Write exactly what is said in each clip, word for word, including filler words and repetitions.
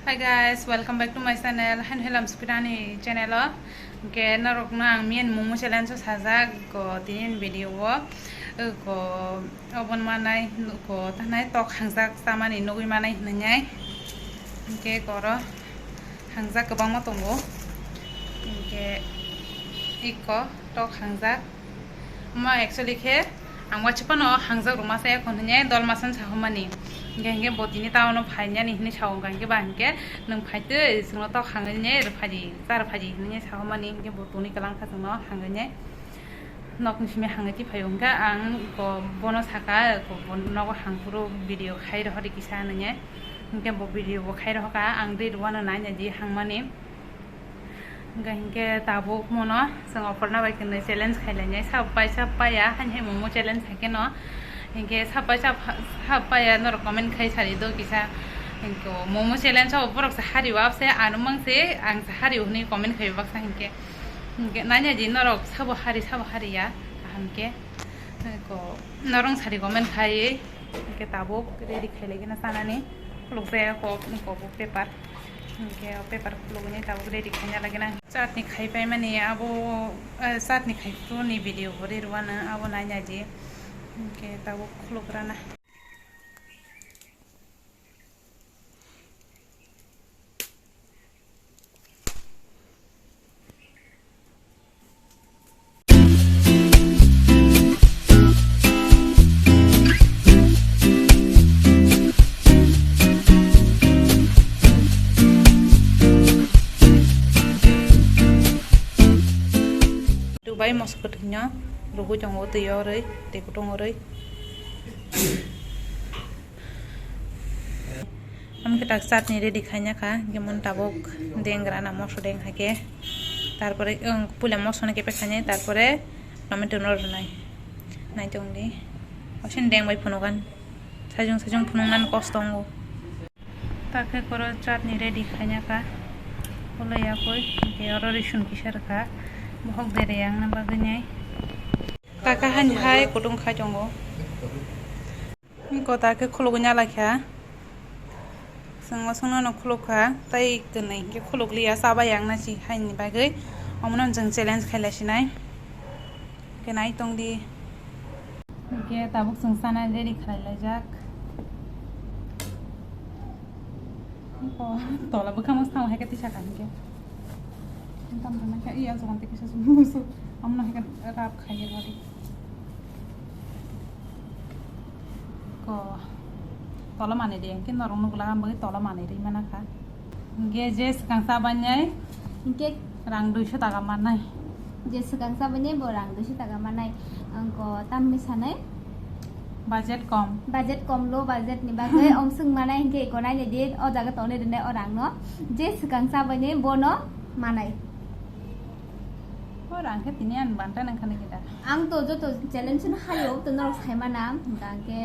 Hi guys, welcome back to my channel. Haino helam sukirani channel o. Hingke norokno ang miyan momo challenge o sajak go tinin video o. Go obon manai go tanai tok hangjak chamani nugui manai hinui. Hingke goro hangjak kwbangma tongo. Hingke iko tok hangjak. Omo actually khe ang waisa phano hangjak rwma se ekhon hwnwi dol masa sa hwnmani. Hingke hingke bo tini town o phainani hwnwi sa o, hingke ba hingke nwng phai twi chwngno tok hangwi ne rwphai di, cha rwphai di hwnwi sa hwnmani, hingke bo toni kwlang kha chwngno hangwi ne nokni simi hangwi twi phai o. Hingke ang bo-, bono saka, bo-, nogo hangphuru video khai rohor di kisa hwnwi. Hingke bo video bo khai rohor kha, ang dei rwano nai nai di hangmani. Hingke, hingke tabuk mono chwng Oporna bai kwnwi challenge khailainai, sab pai sab paiya, haini hai momo challenge hai kheno. Hingke sab pai sab, sab paiya norok comment khai sari do kisa. Hingke momo challenge o borok se hari o abse, ano mang se ang se hari o hwnwi comment khai baksa hingke. Hingke nanya di norok sabo hari, sabo hari ya, kaham khe. Hingke norong sari comment khai, hingke tabuk ready khailaigena sanani. Khuluk jaya kok, kok paper. Hingke o paper khulugni tabuk ready khaina lagina. Chatni khai paimani abo, eh, chatni khai phuru ni video bo ri rwano abo naina di. Hingke tabuk khulugrana. Dubai moso kwthwino rwgwi tongo twi o rwi, twi kutung o rwi. Amkhe tak chatni ready khaina kha, jemon tabuk dengrana moso deng hai khe, tarpore, ang, puila moso no kepek khainai, tarpore tomato no rwnai. Nai tong di, osen deng bai phunugan, sajung sajung phunuknani kosto wngo. Takhe koro chatni ready khaina kha, ulo yakui, hingke oro risun kisa rwkha, bohok dere yang na bagwi nai. Takhe hani hai kutung khai tongo. Kota khe khulugwi nalai kha. Chwng osongno no khuluk kha, tei kwnwi hwnkhe khuluk liya, chaba yang na si haini bagwi. Omono chwng challenge khai lai sinai. Hwnkhe nai tong di. Hwnkhe tabuk chwng chana ready khlai laijak. Tola bwkhamo tamo hai khe tisa kha hwnkhe. Tamo tamo khe iya jokon tei kisa song musu. Omono hai khe rap khai ye rwdi. Ko tola manwi de, hwnkhe norok nukla ang bagwi tola manwi rwi mana kha. Hwnkhe je swkang chabainai hwnkhe rang duiso taka mannai. Je swkang chabainai bo rang duiso taka mannai. Ang ko tamni sanai? Budget kom. Budget kom, low budget ni bagwi ongswk manai hwnkhe iko nainai di o jaga tongnai rwnai o rang no. Je swkang chabainai bono manai. Hor, ang khe tini ang banta nang khani kita. Ang to joto challenge no hayo, to norok sai mana, hingka ang khe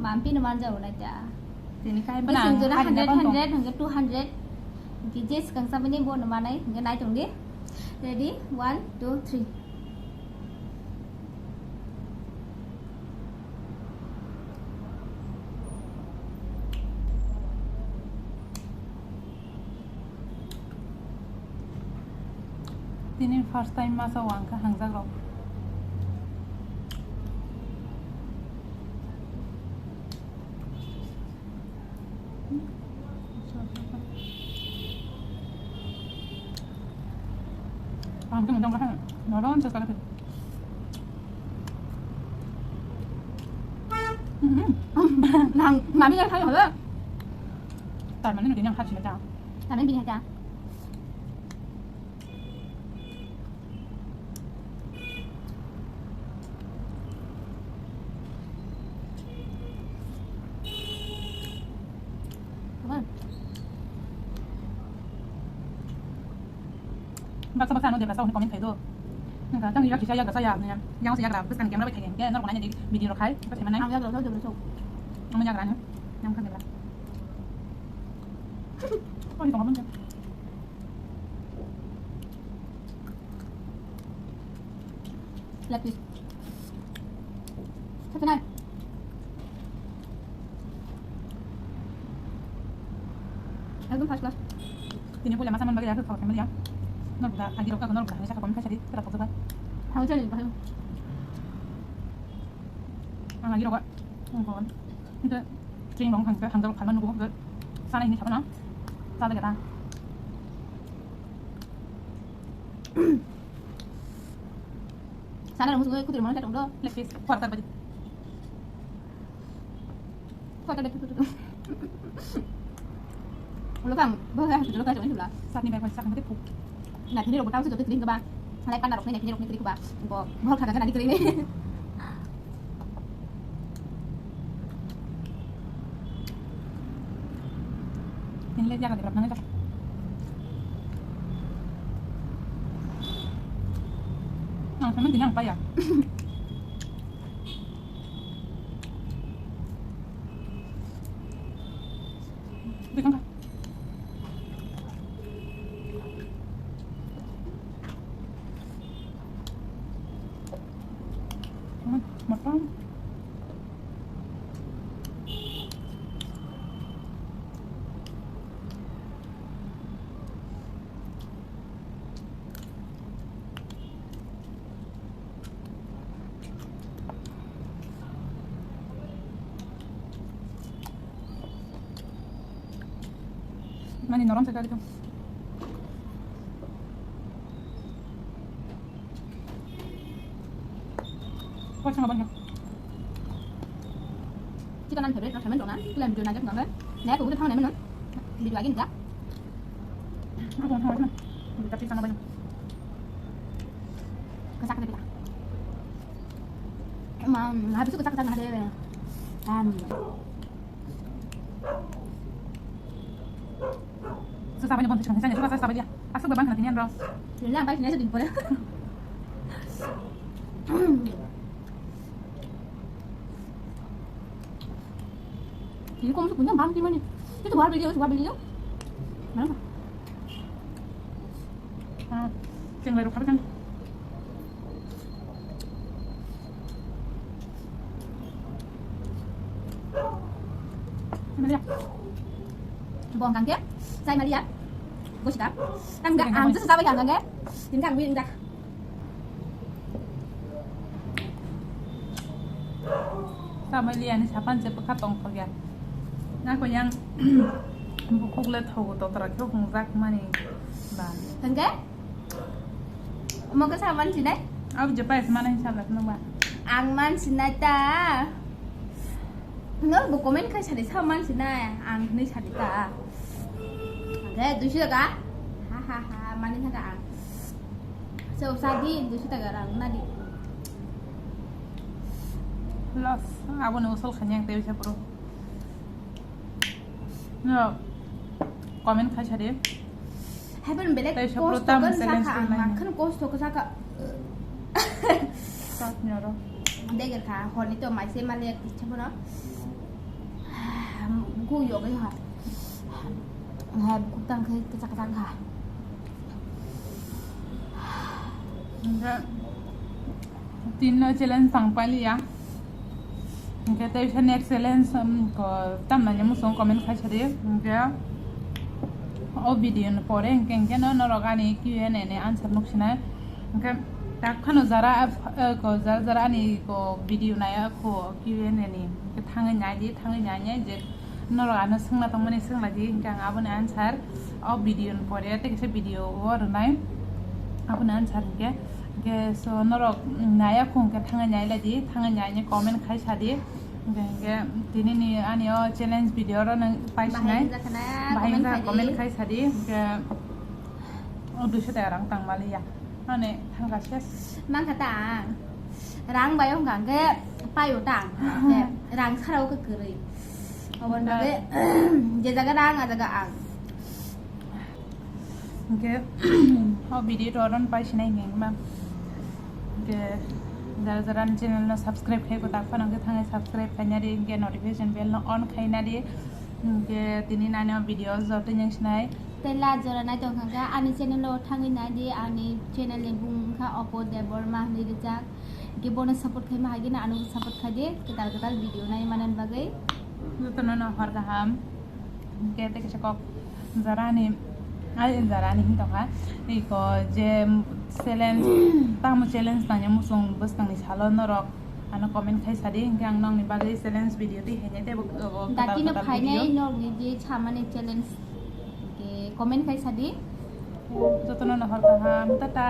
mampi no manja unai ta. Tini kai bana ang jona hari hundred, na tong. Hundred, hingka two hundred. Hingke je swkang chabainai bono manai, hingke nai tong di. Ready? One, two, three. Tini first time masa o ang khe hangjak rok. Ang khe mujang khe norom se kala khe. Nang mami yang khayo le. Tar mani nang hati mata. Tar mani bini hati. Baksa baksa ano debra sa hwnwi comment khai do. Nokha tang yak kisa yak kisa ya, yang se yagra bwskang camera bai khai, hwnkhe norok naina di video rok khai, bwskang manai. Ang yagra sa debra sa. Ang yagra ni, yang kha debra. Ani tong abang. Lapis. Satu nai. Ekdom first class. Tini puila masa man bagwi yakhe khawar khaimaliya. Nor buda agi rok nor buda hangsa khabar khai sadi tera khawar bai. Hangsa ni bahai. Ang agi rok. Ang kon. Ite tring rong hangsa hangsa khaman nugo. Sana ini siapa na? Sada kita. Sana rong sungai kutir mana tong do. Lepis quarter badi. Quarter badi. Ulo kam bo ya sudah lupa jangan dulu. Saat ni baik saat nanti puk. Nah ini robot tahu sudah tering kebang. Mulai pandar rokni ini rokni tering kebang. Bo bol kagak nanti tering. Ini lihat jaga di belakang aja. Nah, sama dengan apa ya? Bikin kah? Hmm, matang. Mani norom sekali tu. Kau cakap banyak. Kita nan favorite rasa mendong ah. Kita video najak nggak kan? Nah, aku udah tahu nih mendong. Video lagi enggak? Aku mau sama. Tapi sama banyak. Kesak tapi tak. Emang habis itu kesak-kesak nggak ada. Em. Susah banyak banget, susah banyak, susah banyak. Asal beban kena tinian, bro. Ini apa sih, sedih boleh. Ini kok masuk punya bang gimana? Itu buat beli, buat beli. Mana? Ah, tinggal rukap kan. Bong kangke, sai malia. Bos da. Tang da ang tu sabai kangke. Tin kang win da. Sa malia ni sapan je pekha tong thok ya. Na ko yang bukuk le thogo to tra kyo hung jak mani ba. Kangke? Omo khe sa mansinai? Abo je pais manai sa lat nungba. Ang mansinai ta. No bo comment khai sadi sa mansinai. Ang hinui sadi ta. Oke, duiso taka. Ha ha ha, mani thaka ang. So sadi duiso taka rang nadi. Loss, abo ni usol khanyang tei sa bro. No, comment khai sadi. Happen belek. Tei kosto sakro tam kan challenge saka ang khlainai. Makhan kosto ko saka. Sak nyoro. Degel kha, honi to maise male kicha bono. Ku yoga ha. Ha, ku tang khai kicha kicha kha. Enggak. Tinno challenge tang paliya. Hingke tei bisa next challenge, um, ko tamna ni musung comment khai sadi. Hingke o video ni pore hingke, hingke no norok ani Q and A ni answer nuk sinai. Hingke tak phano jara, eh, ko jara jara ani ko video naya ko Q and A ni hingke thangwi nai di, thangwi nai nai je norok ano swngna tongmani swngla di, hingke ang aboni answer o video ni pore tei kisa video o rwnai aboni answer hingke. Hingke so norok naya khung khe thangwi nai lai di, thangwi nai ni comment khai sa di. Hingke, hingke tini ni ani o challenge video ro nang pai sinai. Bahai wngjakha na, bahai comment wngjakha khai di. Comment khai sa di. Hingke o duiso taka rang tang maliya. Ani thangka ses. Mangkha ta ang. Rang bai wngkha hingke paio ta ang. Hingke rang sara o khe kwrwi. Oboni bagwi je jaga rang a jaga ang. Hingke o video to oron pai sinai hingke ma. Hingke jara jara ani channel no subscribe khai ko tak phano hingke thangwi subscribe khai nari hingke notification bell no on khai nari. Hingke tini nani o video joto yang sinai. Tei la jora nai tong kha ani channel o thangwi nai di, ani channel ni bung wngkha Opo Debbarma hinwi rijak. Hingke bono support khai ma hai gina ano support khai di, kwtal kwtal video nai manani bagwi. Joto no no hor kaham. Hingke tei kisa kok. Jarani, ai jarani hin tongkha. Iko je challenge, tamo challenge tangya musung bwskangni salo norok ano comment khai sadi, hinkhe ang nokni bagwi challenge video tei hainai tei bo, bo kwtal Dakino kwtal phainai video. Norokni je chamani challenge ke comment khai sadi. Jotono no hor kaham, tata.